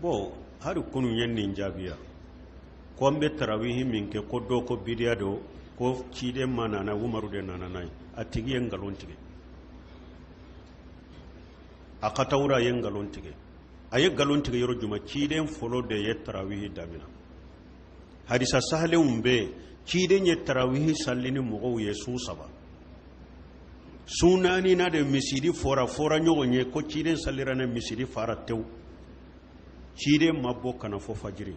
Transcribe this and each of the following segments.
Bon, hali kunun ye nin jaabiya ko an bɛ tarawihi min kɛ, ko dɔ ko bidiya don, ko ciden ma nana, Umaru de nana n'a ye. A tigi ye nkalon tigɛ, a ka tawura ye nkalon tigɛ. A ye nkalon tigɛ yɔrɔ jumɛn? Ciden fɔlɔ de ye tarawihi damina. Hadisa sahalenw bɛ yen, ciden ye tarawihi sali ni mɔgɔw ye su saba, su naani na de misiri fɔra ɲɔgɔn ye ko ciden salira ne misiri fara tewu. Ciden ma bɔ ka na fo fajiri.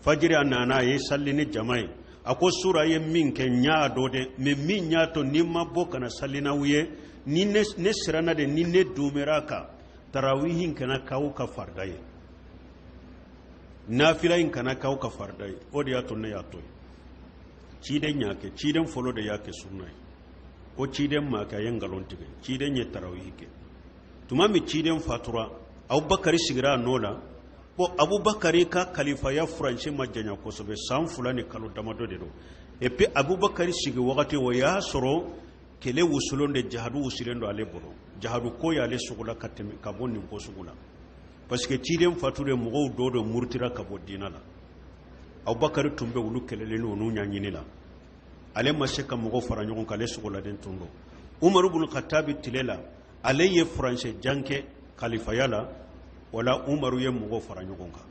Fajiri a nana, a ye sali ni jama ye. A ko sura ye min kɛ, n y'a dɔn dɛ, mais min y'a to ni ma bɔ ka na sali n'aw ye, ni ne siranna de, ni ne dumera a kan, tarawihi kana k'aw ka farida ye, nafila in kana k'aw ka farida ye, o de y'a to ne y'a to yen. Ciden y'a kɛ, ciden fɔlɔ de y'a kɛ sunna ye. Ko ciden m'a kɛ, a ye nkalon tigɛ. Ciden ye tarawihi kɛ. Tuma min ciden fatura, Abubakari sigira a nɔ la. Bon, Abubakari ka kalifaya furancɛ ma janya kosɛbɛ, san 2 ni kalo damadɔ de don. Et puis Abubakari sigi wagati, o y'a sɔrɔ kɛlɛ wusulen de, jahadu wusulen don ale bolo. Jahadu ko y'ale sogola ka tɛmɛ ka bɔ nin ko sugu la, parce que ciden fatulen, mɔgɔw dɔw de murutira ka bɔ diina la. Abubakari tun bɛ olu kɛlɛlen n'u ɲɛɲini la, ale ma se ka mɔgɔw fara ɲɔgɔn kan, ale sogoladen tun don. Umaru bunu Katabi tile la, ale ye furancɛ jan kɛ kalifaya la. Wala Umaru ye mɔgɔw fara ɲɔgɔn kan.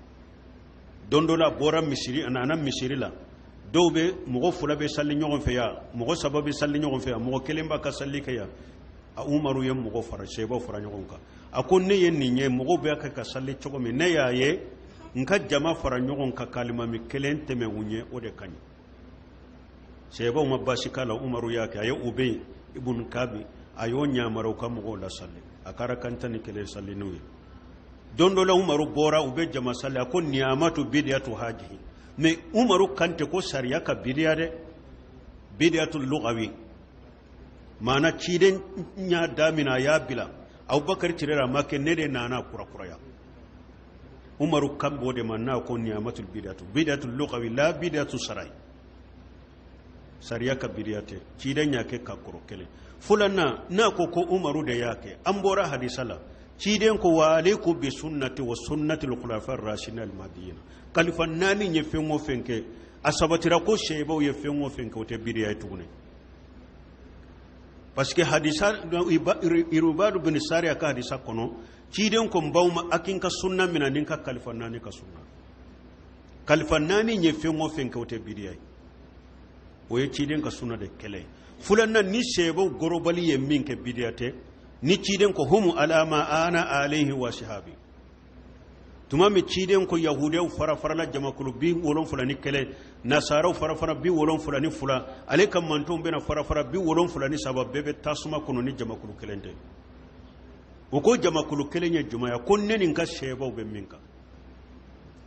Don dɔ la, a bɔra misiri, a nana misiri la, dɔw bɛ mɔgɔ fila bɛ sali ɲɔgɔn fɛ yan, mɔgɔ saba bɛ sali ɲɔgɔn fɛ yan, mɔgɔ kelen b'a ka sali kɛ yan. A Umaru ye mɔgɔ fara, sebaw fara ɲɔgɔn kan. A ko ne ye nin ye, mɔgɔw bɛ kɛ ka sali cogo min, ne y'a ye, n ka jama fara ɲɔgɔn kan k'alimami kelen tɛmɛ u ɲɛ, o de ka ɲi. Sebaw ma baasi k'a la. Umaru y'a kɛ. A ye Ubeyi ibn Kabi, a y'o ɲamara u ka mɔgɔw lasali, a ka arakan 11 sali n'u ye. Don dɔ la, Umaru bɔra, u bɛ jama sali, a ko niyamatu bidiyatu hajihi. Mais Umaru kan tɛ ko sariya ka bidiya dɛ, bidiyatu lugawi, maana ciden y'a daminɛ, a y'a bila, Abubakar tile la a ma kɛ, ne de nana kurakuraya. Umaru kan b'o de ma n'a ko niyamatul bidiyatu, bidiyatu lugawi la bidiyatu sarai, sariya ka bidiya tɛ, ciden y'a kɛ ka kɔrɔ kelen. Filanan, n'a ko ko Umaru de y'a kɛ, an bɔra hadisa la, ciden ko wa aleikum bi sunnati wa sunnati al-khulafa ar-rashidin al-mahdiyyin. Kalifa naani ye fɛn o fɛn kɛ, a sabatira ko sebaw ye fɛn o fɛn kɛ, o tɛ bidiya ye tuguni. Parce que hadisa Irubadu bin Sariya ka hadisa kɔnɔ, ciden ko n baw ma, a k'i ka sunna minɛ ni n ka kalifa naani ka sunna. Kalifa naani ye fɛn o fɛn kɛ, o tɛ bidiya ye, o ye ciden ka sunna de kɛlɛ ye. Filanan, ni sebaw gorobali ye min kɛ, bidiya tɛ, ni ciden ko humu ala ma ana alayhi wa sahabi. Tuma min ciden ko yahudiyaw fara farala jamakulu 71, nasaraw fara fara 72, ale ka mantonw bɛna fara fara 73, bɛɛ bɛ tasuma kɔnɔ ni jamakulu kelen tɛ. O ko jamakulu kelen ye jumɛn ye? Ko ne ni n ka sebaw bɛ min kan,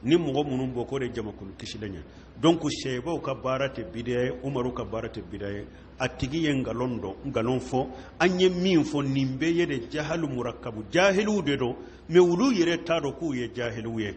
ni mɔgɔ minnu bɔ, k'o de jamakulu kisilen ye. Donc sebaw ka baara tɛ bidiya ye, Umaru ka baara tɛ bidiya ye. A tigi ye nkalon dɔn, nkalon fɔ. An ye min fɔ nin bɛɛ ye de jahalu murakabu, jahiliw de don, mais olu yɛrɛ t'a dɔn k'u ye jahiliw ye.